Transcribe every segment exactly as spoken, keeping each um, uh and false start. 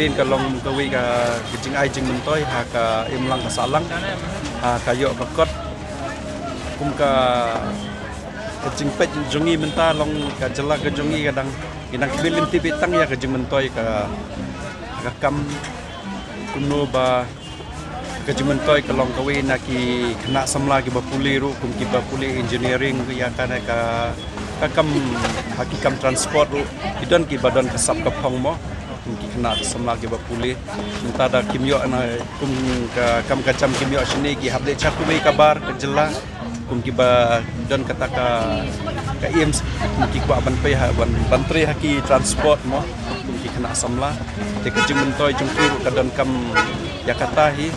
Ka long kawei ka, ka jingai jingmyntoi ha ka imlang ka sahlang, ha ka ïoh ka kot. Kum ka, ka jingpeit jong ngi mynta long ka jylla ka jong ngi ka dang, ka dang khmih lynti beit tang ïa ka jingmyntoi ka, ka kam kumno ba ka jingmyntoi ka long kawei na ki khynnah samla kiba pule ruh, kum kiba pule engineering ruh ïa kane ka, ka kam, ha ki kam transport ruh ki don kiba don ka sap ka phong mo, kum ki khynnah samla kiba pule. Mynta da kim ïoh na kum ka kam ka jam kim ïoh shane ki hap leit sha kawei ka bar ka jylla. Kum kiba don kata ka, ka aims, kum ki kwah ban pei ha, ban, ban trei ha ki transport mo, kum ki khynnah samla. Te ka jingmyntoi jong ki ruh ka donkam ïa kata hi.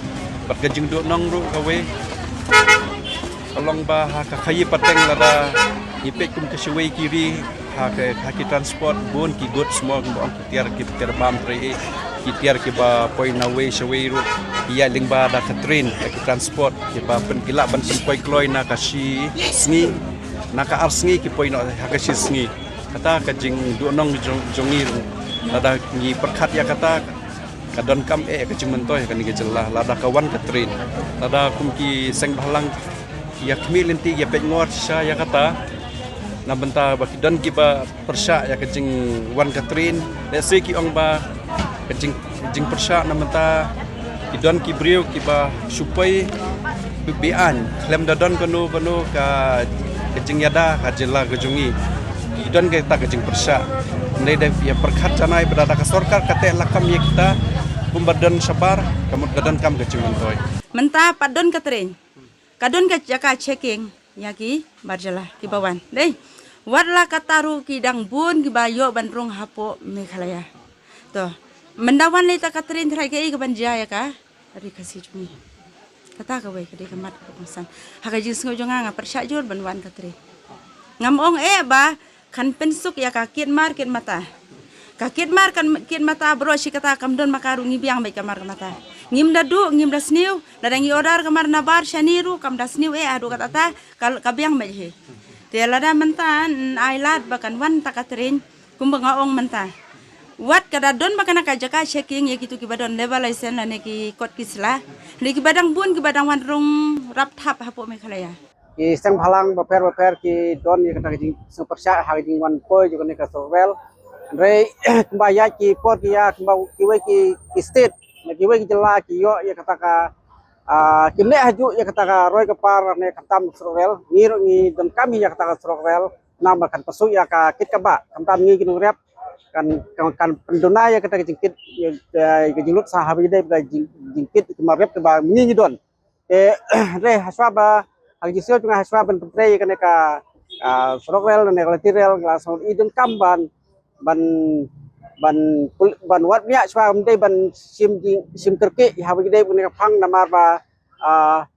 Bad ka jingduhnong ruh kawei ka long ba ha ka khaïi pateng lada ngi peit kum ka shawei ki ri, ha ka, ha ki transport bun ki goods mo, kumba ong ki tiar, ki tiar bam trei, ki tiar kiba poi na wei shawei ruh ki ïaid lyngba da ka train, da ki transport kiba pyn, ki lah ban pynpoi kloi na ka shi sngi, na ka ar sngi ki poi noh ha ka shi sngi. Kata ka jingduhnong jong, jong ngi ruh. Lada ngi pyrkhat ïa kata, ka donkam eh ka jingmyntoi ha kane ka jylla lada ka wan ka train. Lada kum ki seng bhalang ki ïa khmih lynti, ki ïa peit ngor shisha ïa kata, na bynta ba ki don kiba pyrshah ïa ka jingwan ka train. Lehse ki ong ba ka jing, jingpyrshah na bynta ki don ki briew kiba shu poi be, beaiñ khlem da don kano kano ka, ka jingïada ha jylla ka jong ngi. Ki don kata ka jingpyrshah. Hynrei da ïa pyrkhat janai ba da ka sorkar ka teh lakam ïa kita kumba don shabar, ka mut ka donkam ka jingmyntoi. Mynta pat don ka train. Ka don ka jaka checking ïa ki bar jylla kiba wan. Dei. Wat la kata ruh ki dang bun kiba ïoh ban rung hapoh Meghalaya. To. Mynda wan lei ta ka train, trai kaei kaban jia ïa ka ri Khasi jong ngi. Kata kawei ka dei ka mat ka kongsan. Ha ka jingsngew jong nga, nga pyrshah jur ban wan ka train. Ngam ong eh ba kan pynsuk ïa ka kit mar kit mata. Ka kit mar kan kit mata baroh shi katta, kam don ma ka ruh ngi biang beit ka mar ka mata. Ngim da duh, ngim da sniew, lada ngi order ka mar na bar shane ruh kam da sniew eh haduh katta katta, ka, ka biang beit hi. Te lada mynta yn ai lad ba kan wan ta ka train, kumba nga ong mynta. Wat ka da don ba kane ka jaka checking ïa kito kiba don labour license lane ki kot ki sla, lane kiba dang bun kiba dang wan rung rap thap hapoh Meghalaya. Ki seng bhalang bapher bapher ki don ïa kata ka jingsngewpyrshah ha ka jingwan poi jong kane ka surok rel. Hynrei kumba ïa ki por ki ïa kumba kiwei ki, ki state, na kiwei ki jylla ki ïoh ïa kata ka, ah, kim leh hajuh ïa kata ka roi ka par ne khamtam surok rel. Ngi ruh ngi donkam hi ïa kata ka surok rel namar kan pynsuh ïa ka kit kaba, khamtam ngi ki nongrep kan, kan, kan pynduna ïa kata ka jingkit, ïa, ïa ka jinglut sah haba ïadei bad ka jing, jingkit ki mar rep kaba ngi ngi don. Te, re, hashwa ba, ha ka jingsngew jong nga hashwa ban pyntrei ïa kane ka, ah, surok rel ne ka lynti rel, nga la sngew i donkam ban, ban, ban pul, ban wad miah shwa, ym dei ban shim jing, shim kyrkieh haba ïadei bad kane ka phang namar ba, ah,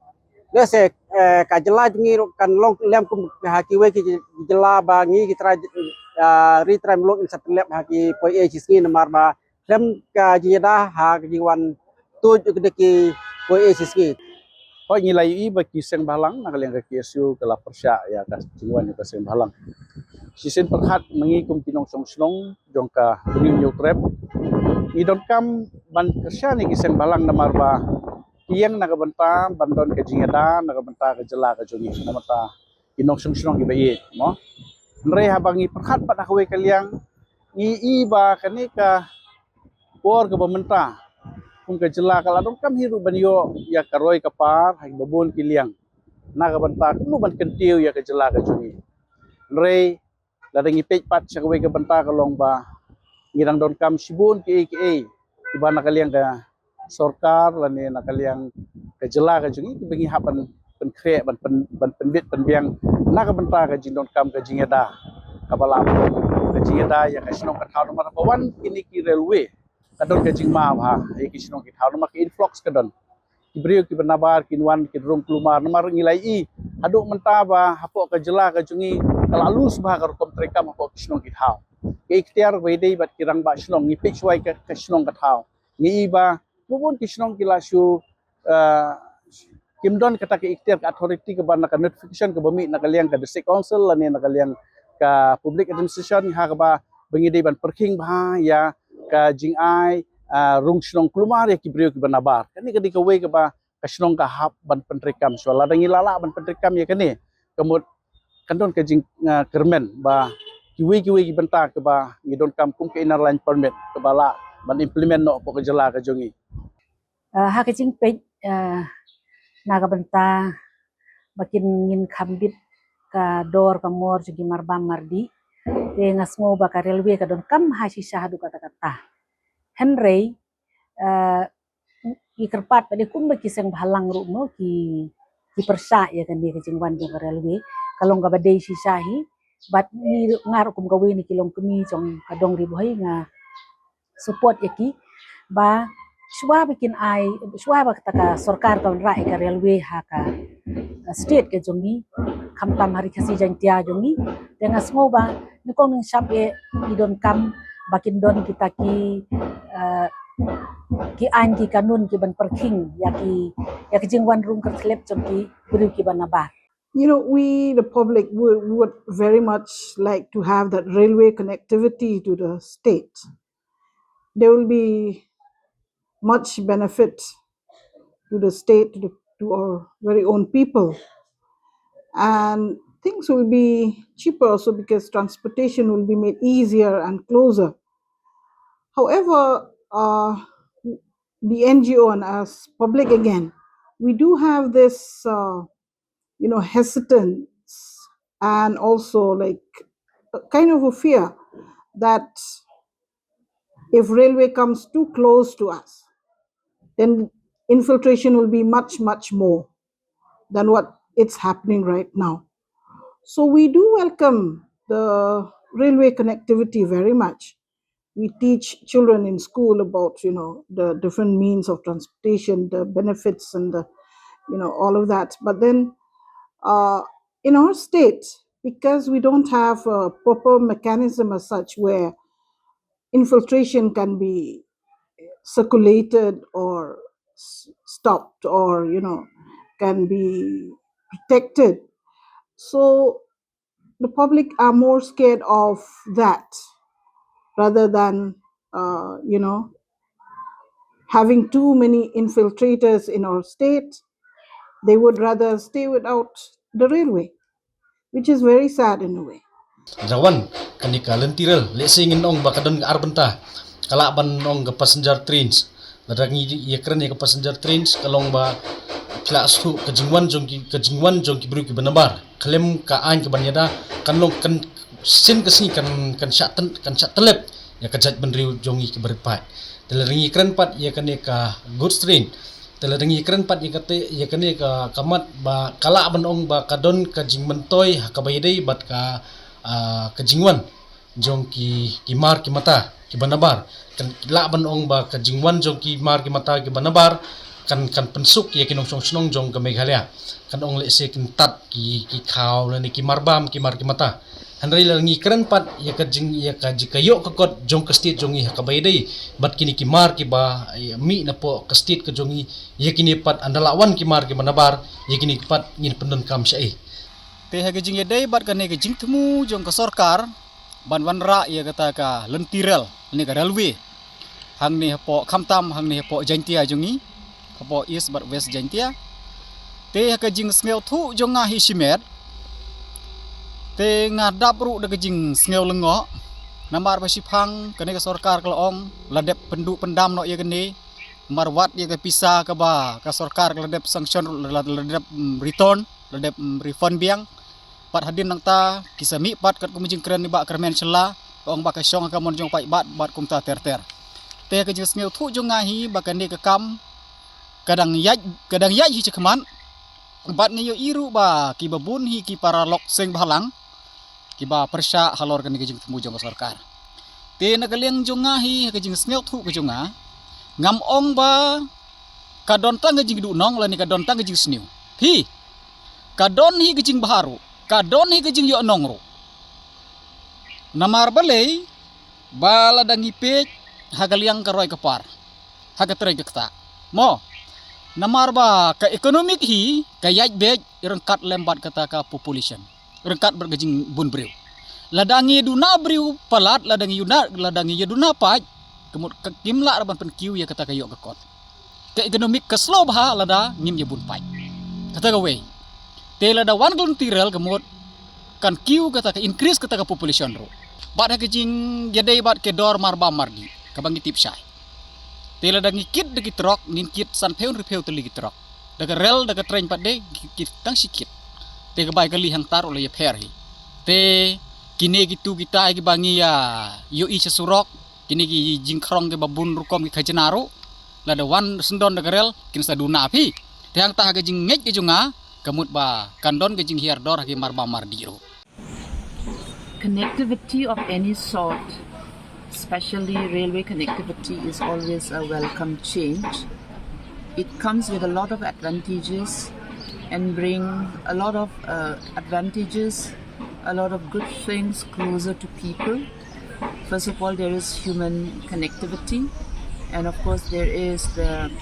lehse, eh, ka jylla jong ngi ruh kan long lem kum ha kiwei ki jylla ba ngi ki trai, ah, ri trai muluk ngin sa tyllep ha ki poi ei shi sngi namar ba khlem ka jingïada ha ka jingwan tuid ïa ki poi ei shi sngi. Hooid, ngi la ïohi ba ki seng bhalang na ka liang ka K S U ka la pyrshah ïa ka jingwan ïa ka seng bhalang. Shisien pyrkhat ma ngi kum ki nongshong shnong jong ka Bynriew Hynñiewtrep, ngi donkam ban kyrshan ïa ki seng bhalang namar ba ki ïeng na ka bynta ban don ka jingïada na ka bynta ka jylla ka jong ngi, na ka bynta ki nongshong shnong kiba ïeit mo. Hynrei haba ngi pyrkhat pat ha kawei ka liang, ngi i ba kane ka por kaba mynta kum ka jylla ka la donkam hi ruh ban ïoh ïa ka roi ka par ha kiba bun ki liang na ka bynta kumno ban kyntiew ïa ka jylla ka jong ngi. Hynrei lada ngi peit pat sha kawei ka bynta ka long ba ngi dang donkam shibun kiei kiei kiba na ka liang ka sorkar lane na ka liang ka jylla ka jong ngi kiba ngi hap ban pynkhreh, ban pyn, ban pynbit pynbiang na ka bynta ka jingdonkam ka jingïada kaba lah, ka jingïada ïa ka shnong ka thaw namar ba wan kine ki railway ka don ka jingma bha ïa ki shnong ki thaw namar ka influx ka don. Ki briew kiba nabar kin wan kin rung kulmar namar ngi la ïohi haduh mynta ba hapoh ka jylla ka jong ngi ka la loose bha ka rukom treikam hapoh ki shnong ki thaw. Ka ikhtiar ba ïadei bad ki rangbah shnong, ngi peit shuwa ïa ka, ka shnong ka thaw, ngi i ba bun bun ki shnong ki la shu, eh, kim don kata ka ikhtiar, ka authority kaba na ka notification kaba mih na ka liang ka district council lane na ka liang ka public administration, ha kaba ba ngi dei ban pyrkhing bha ïa ka jingai ah, rung shnong kulmar ïa ki briew kiba nabar. Kane ka dei kawei kaba ka shnong ka hap ban pyntreikam shuwa. Lada ngi lah lah ban pyntreikam ïa kane, ka mut kan don ka jing, ah, kyrmen ba kiwei kiwei ki bynta kaba ngi donkam kum ka Inner Line Permit kaba lah ban implement noh hapoh ka jylla ka jong ngi. Ah, ha ka jingpeit, ah, na ka bynta ba kin ngin kham bit ka dor ka mor jong ki marbam mardih, te nga sngew ba ka railway ka donkam ha shisha haduh katta katta. Hynrei, ah, ki kyrpad pat de kumba ki seng bhalang ruh mo ki, ki pyrshah ïa kane ka jingwan jong ka railway. Ka long kaba dei shisha hi, bad ngi ruh, nga ruh kum kawei na ki longkmie jong ka dong Ri Bhoi nga support ïa ki ba shuwa ba kin ai, shuwa ba kata ka sorkar ka wanrah ïa ka railway ha ka, uh, state ka jong ngi, khamtam ha Ri Khasi Jaiñtia jong ngi. Te nga sngew ba nyngkong nyngshap ïa i donkam ba kin don kita ki, uh, ki aiñ ki kanun ki ban pyrkhing ïa ki, ïa ki jingwan rung kyrkhlep jong ki briew kiba nabar. You know, we, the public, would, would very much like to have that railway connectivity to the state. There will be much benefit to the state, to, the, to our very own people. And things will be cheaper also because transportation will be made easier and closer. However, uh, the N G O and as public again, we do have this, uh, you know, hesitance and also, like, a kind of a fear that if railway comes too close to us, then infiltration will be much, much more than what it's happening right now. So we do welcome the railway connectivity very much. We teach children in school about, you know, the different means of transportation, the benefits and the, you know, all of that. But then, uh, in our state, because we don't have a proper mechanism as such where infiltration can be circulated or s-, stopped or, you know, can be protected. So the public are more scared of that rather than, uh, you know, having too many infiltrators in our state. They would rather stay without the railway, which is very sad in a way. Rawan, kane ka lynti rel, lehse ngin ong ba ka don ka ar bynta, ka lah ban ong ka passenger trains. Lada ngi ïakren ïa ka passenger trains, ka long ba phi lah shu ka jingwan jong ki, ka jingwan jong ki briew kiba nabar. Khlem ka aiñ kaban ïada, kan long kan sien ka sngi kan, kan shah tyn-, kan shah tyllep ïa ka jaitbynriew jong ngi kiba rit paid. Te lada ngi kren pat ïa kane ka goods train, te lada ngi kren pat ïa kate, ïa kane ka, ka mat ba ka lah ban ong ba ka don ka jingmyntoi ha kaba ïadei bad ka, ah, ka jingwan jong ki, ki mar ki mata kiba nabar. Kan lah ban ong ba ka jingwan jong ki mar ki mata kiba nabar kan, kan pynsuk ïa ki nongshong shnong jong ka Meghalaya. Kan ong lehse kin tad ki, ki khaw lane ki marbam ki mar ki mata. Hynrei lada ngi kren pat ïa ka jing, ïa ka jingïoh ka kot jong ka state jong ngi ha kaba ïadei bad kine ki mar kiba, ïa, mih napoh ka state ka jong ngi, ïa kine pat ynda lah wan ki mar kiba nabar, ïa kine pat ngin pyndonkam shaei. Te ha ka jingïadei bad kane ka jingthmu jong ka sorkar ban wanrah ïa kata ka lynti rel, ne ka railway, hangne hapoh, khamtam hangne hapoh Jaiñtia jong ngi, hapoh East bad West Jaiñtia. Te ha ka jingsngewthuh jong nga hi shimet, te nga dap ruh da ka jingsngew lyngngoh, namar ba shiphang kane ka sorkar ka la ong la dep pynduh pyndam noh ïa kane, namar wat ïa ka pisa kaba ka sorkar ka la dep sanction ruh la, la, la dep, mm, return, la dep, mm, refund biang. Pat hadien nangta ki sa mih pat katkum ka jingkren i Bah Kyrmen Shylla, ka ong ba ka shong ha ka mon jong paidbah bad kumta ter ter. Te ka jingsngewthuh jong nga hi ba kane ka kam ka dang ïaid, ka dang ïaid hi shakhmat. Bad nga ïohi ruh ba kiba bun hi ki paralok seng bhalang kiba pyrshah halor kane ka jingthmu jong ka sorkar. Te na ka liang jong nga hi, ka jingsngewthuh ka jong nga, ngam ong ba ka don tang ka jingduhnong lane ka don tang ka jingsniew. Phi, ka don hi ka jingbha ruh, ka don hi ka jingïohnong ruh. Namar balei? Ba lada ngi peit ha ka liang ka roi ka par, ha ka trei ka ktah, mo, namar ba ka economic hi ka ïaid beit ryngkat lem bad kata ka population, ryngkat bad ka jingbun briew. Lada ngi duna briew palat, lada ngi duna, lada ngi duna paid, ka mut ka kim lah ruh ban pynkiew ïa kata ka ïoh ka kot. Ka economic ka slow bha lada ngim ïa bun paid. Kata kawei. Te lada wan ka lynti rel ka mut kan kiew kata ka increase kata ka population ruh. Bad ha ka jingïadei bad ka dor marbam mardih kaba ngi tip shai. Te lada ngi kit da ki trok, ngin kit sanphew hynriewphew tylli ki trok. Da ka rel, da ka train pat de, ngi kit tang shi kit. Te ka bai kali hangta ruh la ïapher hi. Te kine kitu kitai kiba ngi ïa ïohi sha surok, kine ki jingkhrong kiba bun rukom ki khajna ruh, lada wan syndon da ka rel, kin sa duna phi. Te hangta ha ka jingngeit ka jong nga, ka mut ba kan don ka jinghiar dor ha ki marbam mardih ruh. Connectivity of any sort, especially railway connectivity, is always a welcome change. It comes with a lot of advantages and bring a lot of uh, advantages, a lot of good things closer to people. First of all, there is human connectivity, and of course, there is the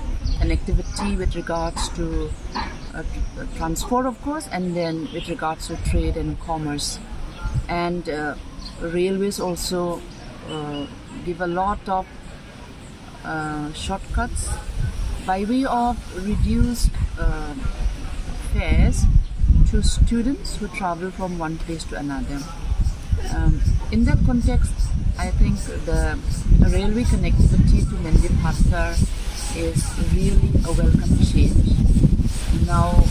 connectivity with regards to uh, transport, of course, and then with regards to trade and commerce. And uh, railways also uh, give a lot of uh, shortcuts by way of reduced uh, fares to students who travel from one place to another. Um, in that context, I think the railway connectivity to Mendipathar is really a welcome change. Now,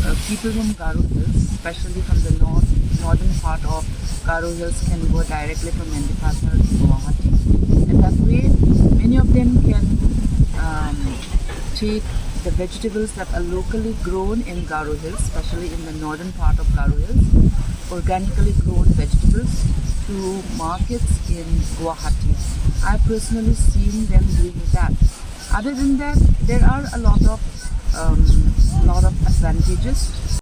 uh, people from Garo Hills, especially from the north, northern part of Garo Hills, can go directly from Mendipathar to Guwahati. And that way, many of them can um, take the vegetables that are locally grown in Garo Hills, especially in the northern part of Garo Hills, organically grown vegetables to markets in Guwahati. I've personally seen them doing that. Other than that, there are a lot of um, lot of advantages